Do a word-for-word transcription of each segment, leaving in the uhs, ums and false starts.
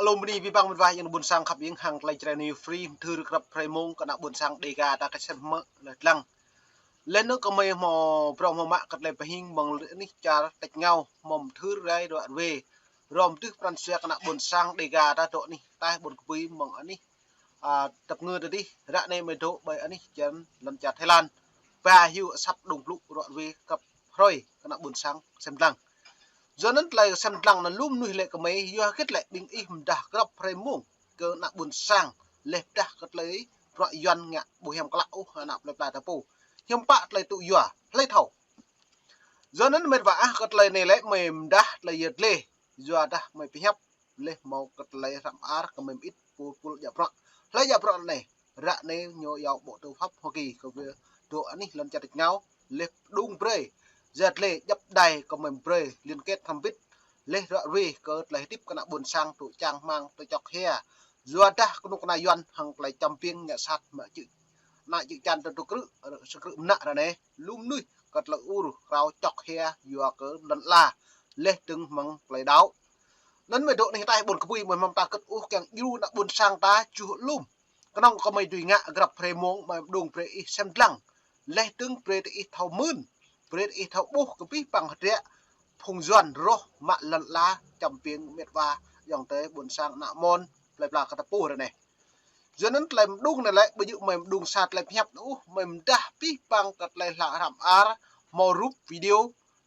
Alum bơni abih bang mĕt wa yang ƀôn sang khăp ing hăng tơlơi Jrai New Free, mơthưr krăp hrơi mông kơ ană ƀôn sang Dega ta kơsem hmư̆ leh dlăng. Leh anŭn kơmơi hmâo prong hmâo mă kơ tơlơi pơhing mơ̆ng anih čar tač ngao hmâo mơthưr rai ruă rue. Hrŏm tưh pran jua kơ ană ƀôn sang Dega ta dŏ anih taih ƀôn kơpui mơ̆ng anih, a, tơpơngư tơdih, ră anai mơi dŏ ƀơi anih čar lŏn čar Thái Lan. Ba hyu asăp đung blŭ ruă rue krăp hrơi kơ ană ƀôn sang kơsem dlăng. Yua anŭn tơlơi kơsem dlăng anŭn lu mơnuih lĕ kơmơi, yua hơget lĕ ƀing ih mơdah krăp hrơi mông kơ ană ƀôn sang, leh pơdah kơ tơlơi bruă Yuan ngă ƀu hiam klă ôh ană plơi pla ta pô. Hiư̆m pă tơlơi tŭ yua, hlơi thâo. Yua anŭn mĕt wa ah, kơ tơlơi anai lĕ mơi mơdah tơlơi yơh leh, yua dah mơi pơhiăp leh hmâo kơ tơlơi hrăm ar kơ mơi mơit pul pul djă bruă. Hlơi djă bruă anai, ră anai ñu yua bộ tư pháp Hoa Kỳ kơ ƀing dŏ anih lŏn čar tač ngao, leh pơđung brơi yơh leh djăp đai kơ mơi brơi liên kết thăm bit, leh ruă rue kơ tơlơi hơdip kơ ană ƀôn sang tŭ čang hmang tŭ čŏk hia. Yua dah kơnuk kơna Yuan hăng tơlơi čăm piêng ngă sat mă čư̆, ană čư̆ čan tơdŭk krư̆, sơkrư̆ mơnă ră anai, lu mơnuih kơ tơlơi ur krao čŏk hia yua kơ lŏn ala, leh dơ̆ng mơ̆ng plơi đao. Anŭn mơi dŏ anih taih ƀôn kơpui mơi hmâo ta kơt ôh kiăng djru ană ƀôn sang ta čuh lum. Kơnơ̆ng kơmơi dưi ngă krăp hrơi mông mơi pơđung brơi ih sem dlăng. Leh dơ̆ng brơi tơ ih thâo mưn, brơi tơ ih thâo ƀuh kơ abih bang hơdră phung Yuan rŏh mă lŏn ala čăm piêng mĕt wa yang tơi ƀôn sang ană mon plơi pla kơ ta pô ră anai. Yua anŭn tơlơi mơđung anai lĕ ƀu djơ̆ mơi mơđung sa tơlơi pơhiăp ôh, mơi mơdah abih bang kơ tơlơi hla hrăm ar, hmâo rup video,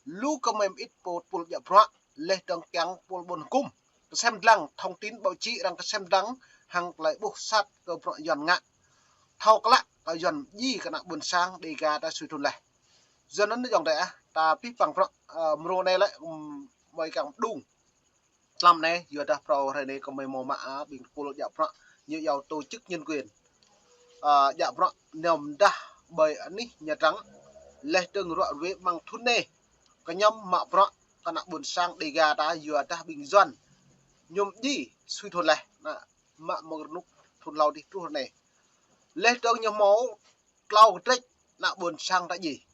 lu kơ mơi mơit pul pul djă bruă, leh dơ̆ng kiăng pul ƀôn hơkŭm kơsem dlăng, thông tin báo chí arăng kơsem dlăng hăng tơlơi ƀuh sat kơ bruă Yuan ngă. Thâo klă kơ Yuan djai kơ ană ƀôn sang Dega ta sui thun leh. Yua anŭn ayŏng adơi ah, ta abih bang bruă, ơ, mrô anai lĕ, ưm, mơi kiăng mơđung. Tlam anai, yua dah phrâo hrơi anai kơmơi hmâo mă, a, ƀing tơpul djă bruă, ñu yua tổ chức nhân quyền. A, djă bruă nao mơdah ƀơi anih Nha Trang, leh dơ̆ng ruă rue mơ̆ng thun anai. Kơ ñu mă bruă kơ ană ƀôn sang Dega ta yua dah ƀing Yuan ñu djai sui thun leh, anŭn mă mơ̆ng rơnŭk thun hlâo dih truh anai. Leh dơ̆ng ñu hmâo tlâo kơtrĕč ană ƀôn sang ta djai.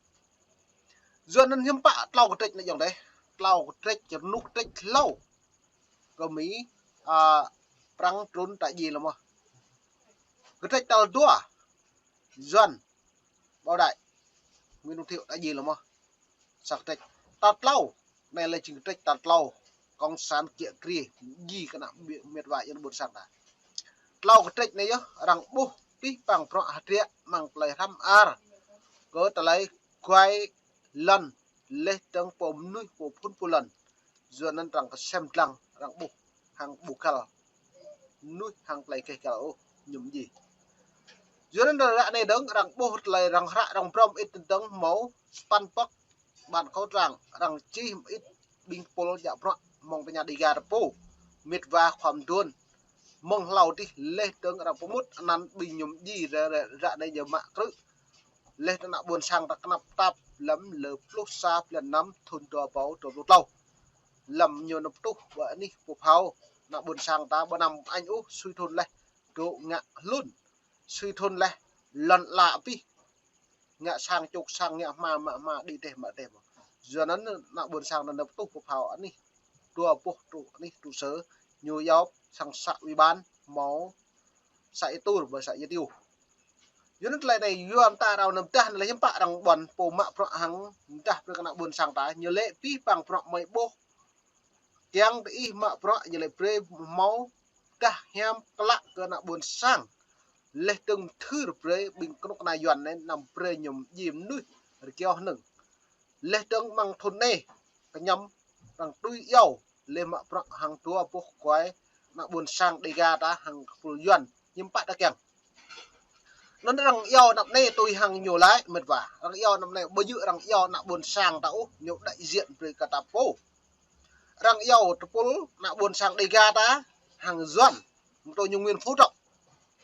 Yua anŭn hiư̆m pă tlâo kơtrĕč anai ayŏng adơi. Tlâo kơtrĕč, rơnŭk kơtrĕč hlâo kơ Mi, a, Prăng trŭn ta djai lơ mơ̆. Kơtrĕč tal dua, Yuan Bảo Đại, Nguyễn Văn Thiệu ta djai lơ mơ̆. Sa kơtrĕč. Tal tlâo, anai lĕ jing kơtrĕč tal tlâo, Cộng sản kiă kriê, djai kơ ană mĕt wa yang ƀôn sang ta. Tlâo kơtrĕč anai yơh, arăng ƀuh abih bang bruă hơdră mơ̆ng tơlơi hrăm ar kơ tơlơi kuai lŏn, leh dơ̆ng pô mơnuih pô phun pô lŏn. Yua anŭn arăng kơsem dlăng, arăng ƀuh hăng ƀu găl mơnuih hăng tơlơi keh găl ôh, ñu djai. Yua anŭn ră anai dơ̆ng arăng ƀuh tơlơi arăng hră arăng phrâo mơit dơ̆ng hmâo sa păn pŏk ƀăn khẩu trang, arăng čih mơit ƀing tơpul djă bruă mơ̆ng tơña Dega ta pô, mĕt wa khua mơduôn. Mơ̆ng hlâo dih leh dơ̆ng arăng pơmŭt anăn ƀing ñu djai ră, ră, ră anai ñu mă krư̆. Leh dơ̆ng ană ƀôn sang ta kơnăp tap lăm lơ pluh sa blan năm thun dua rơbâo dua pluh tlâo. Lăm ñu nao pơtuh ƀơi anih pô phao, ană ƀôn sang ta ƀu năm añ ôh, sui thun leh dŏ ngă hlŭn. Sui thun leh lŏn ala abih. Ngă sang čŭk sang, ngă hma mă hma, đĭ dêh mă dêh. Yua anŭn ană ƀôn sang ta nao pơtuh pơ phao anih. Dua boh tru anih trụ sở, ñu yua sang xã ủy ban, hmâo xã Ia Tur, ƀơi xã Ia Tiêu. Yua anŭn tơlơi anai, yua mơta arăng nao mơdah anai lĕ hiư̆m pă arăng ƀuăn pô mă bruă hăng mơdah brơi kơ ană ƀôn sang ta, ñu lĕ abih bang bruă mơi ƀuh. Kiăng tơ ih mă bruă ñu lĕ brơi hmâo dah hiam klă kơ ană ƀôn sang. Leh dơ̆ng mơthưr brơi ƀing kơnuk kơna Yuan anai năm brơi ñu djai mơnuih rơgao hơnơ̆ng. Leh dơ̆ng mơ̆ng thun anai, kơ ñu arăng tui iâu, leh mă bruă hăng dua boh kuai ană ƀôn sang Dega ta hăng kơpul Yuan, hiư̆m pă ta kiăng. Anŭn arăng iâu anăp anai tui hăng ñu laĭ mĕt wa. Arăng iâu anăp anai ƀu djơ̆ arăng iâu ană ƀôn sang ta ôh, ñu đại diện brơi kơ ta pô. Arăng iâu tơpul ană ƀôn sang Dega ta hăng Yuan, mơ̆ tơ ñu Nguyễn Phú Trọng.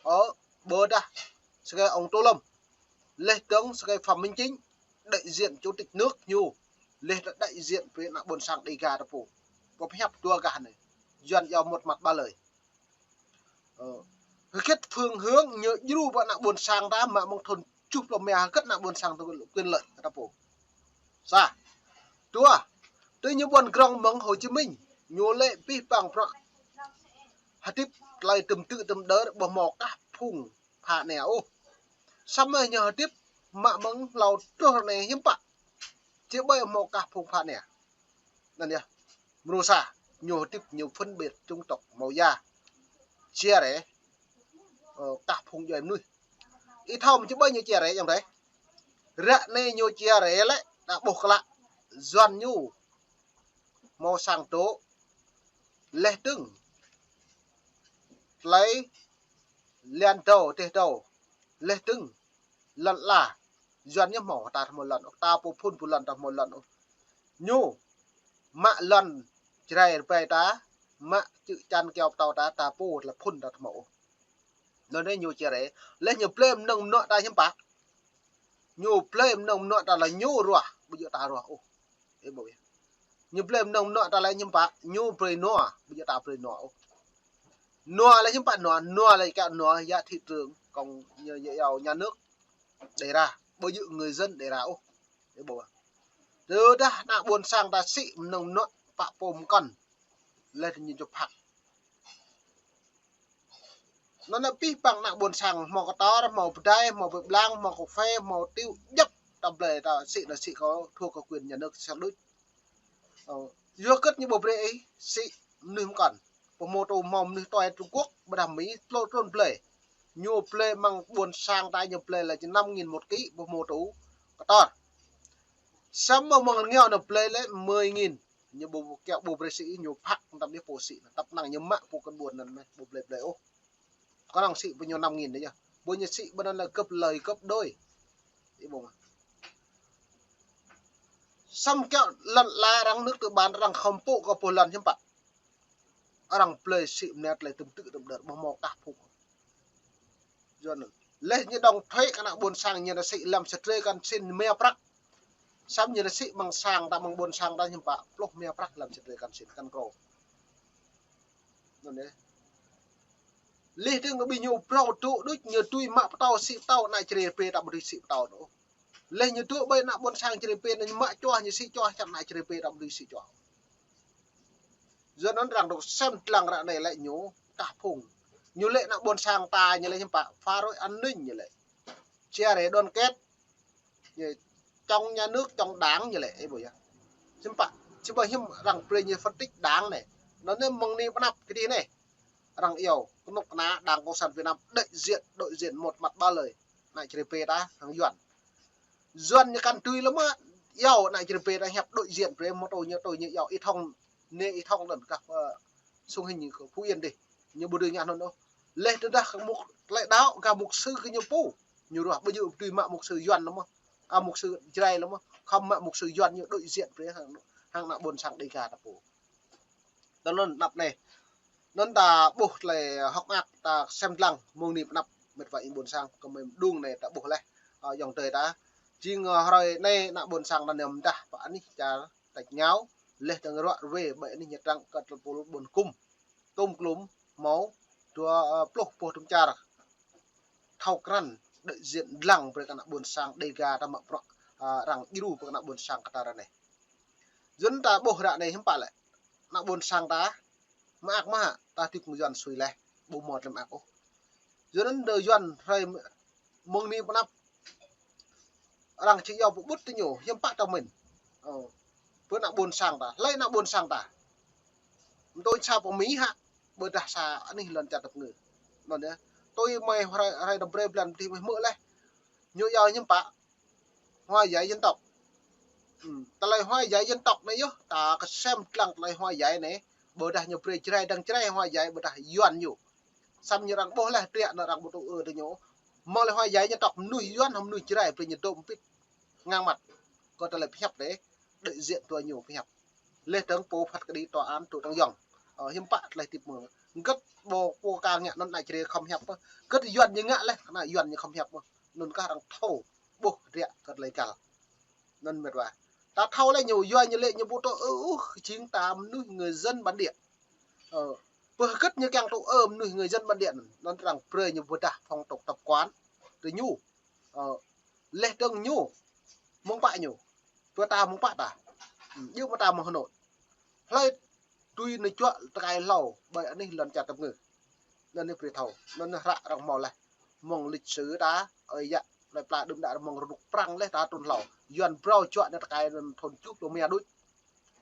Ơ, ƀôdah sơkai ông Tô Lâm. Leh dơ̆ng sơkai Phạm Minh Chính, đại diện chủ tịch nước ñu. Leh dơ̆ng đại diện brơi ană ƀôn sang Dega ta pô. Pơhiăp dua gah anai. Yuan iâu một mặt ba lời. Ơ, hơget phương hướng ñu djru ƀơi ană ƀôn sang ta mă mơ̆ng thun tơjuh pluh rơma, hơget ană ƀôn sang ta quyền lợi ta pô. Sa. Dua, tui ñu ƀuăn grong mơ̆ng Hồ Chí Minh, ñu lĕ abih bang bruă hơdip tơlơi tơm tư̆ tơm đơr, ƀu hmâo kah phung pha anai ôh. Samơ̆ ñu hơdip mă mơ̆ng hlâo truh anai hiư̆m pă. Či ƀơi hmâo kah phung pha anai. Anŭn yơh. Mrô sa, ñu hơdip ñu phân biệt chủng tộc mâo ya. Chia rẽ, ơ, kah phung djuai mơnuih. Ih thâo mơ̆ či ƀơi ñu chia rẽ yơh rĕ. Ră anai ñu chia rẽ lĕ, đa ƀuh klă. Yuan ñu hmâo sang dŏ. Leh dơ̆ng tơlơi lăn dâo, teh dâo. Leh dơ̆ng lŏn ala. Yuan ñu hmâo, ta hmâo lŏn ôh, ta pô phŭn pô lŏn, ta hmâo lŏn ôh. Ñu mă lŏn Jrai rơbai ta, mă čư̆ čan kyâo pơtâo ta, ta pô tơlơi phŭn ta hmâo ôh. Anŭn anai ñu chia rẽ, leh ñu blơi mơnơ̆ng mơnuă ta hiư̆m pă. Ñu blơi mơnơ̆ng mơnuă ta lĕ ñu ruah, ƀu djơ̆ ta ruah ôh. Ih ƀuh yơh. Ñu blơi mơnơ̆ng mơnuă ta lĕ hiư̆m pă, ñu brơi nua, ƀu djơ̆ ta brơi nua ôh. Nua lĕ hiư̆m pă nua, nua lĕ kơ nua ya thị trường, kông ñu, ñu iâu nhà nước đề ra, ƀu djơ̆ người dân đề ra ôh. Ih ƀuh. Tơdah ană ƀôn sang ta sĭ mơnơ̆ng mơnuă pă pô mơkŏn. Leh ñu čŭp hăk. Anŭn anai pih păng ană ƀôn sang hmâo kơtor, hmâo pơdai, hmâo pơblang, hmâo kơphê, hmâo tiu, djŏp ta blơi ta sĭ, ta sĭ kơ thuộc kơ quyền nhà nước sang đuč. Ơ, yua kơ ñu ƀu brơi ih sĭ mơnuih mơkŏn. Pơhmô tơ hmâo mơnuih tuai Trung Quốc, ƀôdah Mi, tlô trôn blơi. Ñu blơi mơ̆ng ƀôn sang ta ñu blơi lĕ năm nghìn một ký, pơhmô tơ kơtor. Samơ̆ mơ̆ng rơngiao ñu blơi lĕ mười nghìn. Ñu ƀu kiăng ƀu brơi sĭ, ñu phak tăm đih pô sĭ, tăp năng ñu mă pô kơnong ƀôn anŭn mơ̆n, ƀu blơi blơi ôh. Kơnong sĭ ƀơi ñu năm nghìn anai yơh. Ƀơi ñu sĭ ƀơi anŭn lĕ gấp lời gấp đôi. Ih ƀuh mơ̆. Samơ̆ kiăng lŏn ala arăng nước tư bản arăng khŏm pŭ kơ pô lŏn hiư̆m pă. Arăng blơi sĭ mơnat lĕ tơm tư̆ tơm đơr ƀu hmâo kah phung. Yuan anŭn. Leh ñu đóng thuế kơ ană ƀôn sang ñu ta sĭ lăm sơdrơi kăn sĭn mia prăk. Samơ̆ ñu ta sĭ mơ̆ng sang ta mơ̆ng ƀôn sang ta hiư̆m pă pluh mia prăk lăm sơdrơi kăn sĭn kăn krô. Anŭn yơh. Leh dơ̆ng ƀing ñu brâo dŏ đuč ñu tui mă pơtâo sĭ pơtâo ană Jrai rơbê ta ƀu dưi sĭ pơtâo ôh. Leh ñu dŏ ƀơi ană ƀôn sang Jrai rơbê ñu mă čuah ñu sĭ čuah čang ană Jrai rơbê ta ƀu dưi sĭ čuah. Yuan anŭn arăng dŏ sem dlăng ră anai lĕ ñu kah phung. Ñu lĕ ană ƀôn sang ta ñu lĕ hiư̆m pă phá rối an ninh ñu lĕ. Chia rẽ đoàn kết. Ñu chống nhà nước, chống đảng ñu lĕ, ih ƀuh yơh. Hiư̆m pă, či ƀơi hiư̆m arăng brơi ñu phân tích đảng anai. Anŭn anai mơ̆ng anai pơ anăp kơdih anai. Arăng iâu, kơnuk kơna Đảng Cộng sản Việt Nam đại diện, đại diện một mặt ba lời. Ană Jrai rơbê ta, hăng Yuan. Yuan ñu kăn tui lăm mơ̆, iâu ană Jrai rơbê ta hiăp đại diện brơi mơ̆ tơ ñu, tơ ñu iâu Y Thông, anai Y Thông anŭn gah, ơ, sung hĭn ñu kơ Phú Yên dih. Ñu ƀu dưi ngă anŭn ôh. Leh tơdah kơ mục lãnh đạo, gah mục sư kơ ñu pô. Ñu ruah ƀu djơ̆ tui mă mục sư Yuan lăm mơ̆. A mục sư Jrai lăm mơ̆. Khŏm mă mục sư Yuan ñu đại diện brơi hăng, hăng ană ƀôn sang Đêga ta pô. Tơ anŭn anăp anai. Anŭn ta ƀuh tơlơi hơ̆k mơak ta sem dlăng mơ̆ng anai pơ anăp met wa ƀôn sang kơ mơ̆ng đung anai ta ƀuh leh. Ơ, ayŏng adơi ta. Jing, ơ, hrơi anai ană ƀôn sang ta nem dah pơ anih čar tač ngao, leh dơ̆ng ruă rơwe ƀơi anih ñu trăng kơ tơpul ƀôn kum. Tôm klum hmâo dua, ơ, pluh boh tôm čar. Thâo krăn đại diện lăng brơi kơ ană ƀôn sang Đêga ta mă bruă, ơ, arăng djru brơi kơ ană ƀôn sang kơ ta ră anai. Yuan ta ƀuh ră anai hiư̆m pă lĕ. Ană ƀôn sang ta mơak mơ̆, ta tip mơ̆ng Yuan sui leh, ƀu hmâo tơlơi mơak ôh. Yuan anŭn dơ Yuan hrơi mơ̆ng anai pơ anăp. Arăng či iâu pơƀut tơ ñu, hiư̆m pă ta mĭn. Ơ, pơ ană ƀôn sang ta, hlơi ană ƀôn sang ta. Mơ̆ tui sa pơ Mi hă, ƀôdah sa anih lŏn čar tơpơngư. Anŭn yơh. Tui mơi hrơi, hrơi tơm brơi blan tih mơi hmư̆ leh. Ñu iâu hiư̆m pă. Hòa giải dân tộc. Ừm, tơlơi hòa giải dân tộc anai yơh, ta kơsem dlăng tơlơi hòa giải anai, ƀôdah ñu brơi Jrai dăng Jrai hòa giải ƀôdah Yuan ñu. Samơ̆ ñu arăng ƀuh leh triă anŭn arăng ƀu tŭ ư tơ ñu. Mơ̆ng tơlơi hòa giải dân tộc mơnuih Yuan hăng mơnuih Jrai brơi ñu dŏ pĭt ngang măt. Kơ tơlơi pơhiăp anai, đại diện tơ ñu pơhiăp. Leh dơ̆ng pô phat kơđi tòa án tơ tơ̆ng yŏng. Ơ, hiư̆m pă tơlơi tip mơ̆. Gơ̆t ƀu pô ka ngă anŭn ană Jrai khŏm hiăp mơ̆. Gơ̆t Yuan ñu ngă leh, ană Yuan ñu khŏm hiăp mơ̆. Anŭn kah arăng thâo ƀuh triă kơ tơlơi găl. Anŭn met wa. Ta thâo leh ñu, Yuan ñu lĕ ñu ƀu tŭ ư, ơ, jing ta mơnuih người dân bản địa. Ơ, pơ hơget ñu kiăng tŭ ư mơnuih người dân bản địa anŭn, anŭn arăng brơi ñu pơdah phong tục tập quán tơ ñu. Ơ, leh dơ̆ng ñu, mơ̆ng pă ñu, pơ ta mơ̆ng pă ta. Hm, djơ̆ mơ̆ ta mơ̆ng Hà Nội. Hlơi tui ñu čuă tơkai hlâo, ƀơi anih lŏn čar tơpơngư. Anŭn ñu brơi thâo. Anŭn ñu hră arăng hmâo laih. Mơ̆ng lịch sử ta, ơi yă, plơi pla đưm đă mơ̆ng rơnŭk Prăng laih ta trŭn hlâo. Yuan phrâo juă anai tơkai anŭn thŭn tơjuh pluh rơma đôč.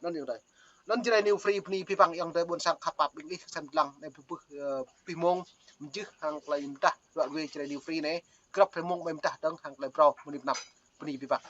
Anŭn yơh tơi. Anŭn Jrai New Free bơni abih bang ayŏng adơi ƀôn sang khăp pap ƀing ih sem lăng anai bơbưh, ơ, abih mông mơjưh hăng tơlơi mơdah ruă ruê Jrai New Free anai. Grăp hrơi mông ƀai mơdah dơ̆ng hăng tơlơi phrâo mơnip năp. Bơni abih bang.